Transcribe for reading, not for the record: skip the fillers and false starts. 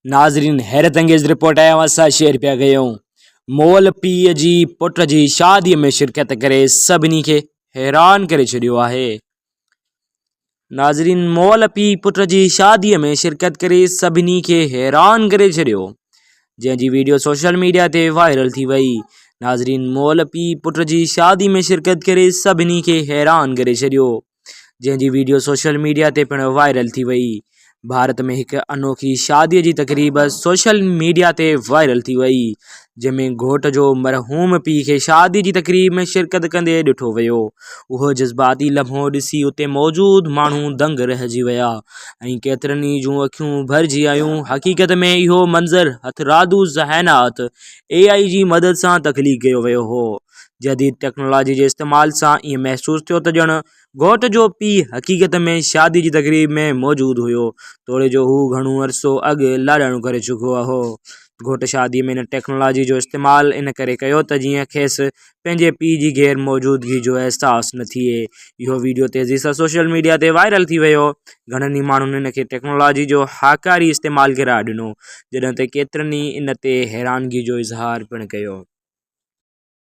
ناظرين حيرت انگيز رپورٽ آيا اوهان سان شيئر پيا ڪيون مول پيء جي پٽ جي شادي ۾ شرڪت ڪري سڀني کي حيران ڪري ڇڏيو آهي ناظرين مول پيء پٽ جي شادي ۾ شرڪت ڪري سڀني کي حيران ڪري ڇڏيو جنهن جي ويڊيو سوشل ميڊيا تي وائرل ٿي وئي ناظرين مول پيء پٽ جي شادي ۾ شرڪت ڪري سڀني کي حيران ڪري ڇڏيو جنهن جي وڊيو سوشل ميڊيا تي پڻ وائرل ٿي وئي. ڀارت ۾ هڪ انوکي شادي جي تقريب سوشل ميڊيا تي وائرل ٿي وئي، جنهن ۾ گهوٽ جو مرحوم پيء کي شادي جي تقريب ۾ شرڪت ڪندي ڏٺو ويو. اهو جذباتي لمحو ڏسي اتي موجود ماڻهو دنگ رهجي ويا ۽ ڪيترن ئي جون اکيون ڀرجي آيون. حقيقت ۾ اهو منظر هٿرادو ذهانت، اي آء، جي مدد سان تخليق ڪيو ويو هو. جديد ٽيڪنالاجي جي استعمال سان ائين محسوس ٿيو ته ڄڻ گهوٽ جو پيء حقيقت ۾ شادي جي تقريب ۾ موجود هيو، توڙي جو هو گهڻو عرصو اڳ لاڏاڻو ڪري چڪو هو. گهوٽ شادي ۾ ان ٽيڪنالاجي جو استعمال ان ڪري ڪيو ته جيئن کيس پنهنجي پيء جي غير موجودگي جو احساس نه ٿئي. اهو وڊيو تيزي سان سوشل ميڊيا تي وائرل ٿي ويو. گهڻن ئي ماڻهن ان کي ٽيڪنالاجي جو هاڪاري استعمال قرار ڏنو، جڏهن ته ڪيترن ئي ان تي حيرانگي جو اظهار پڻ ڪيو.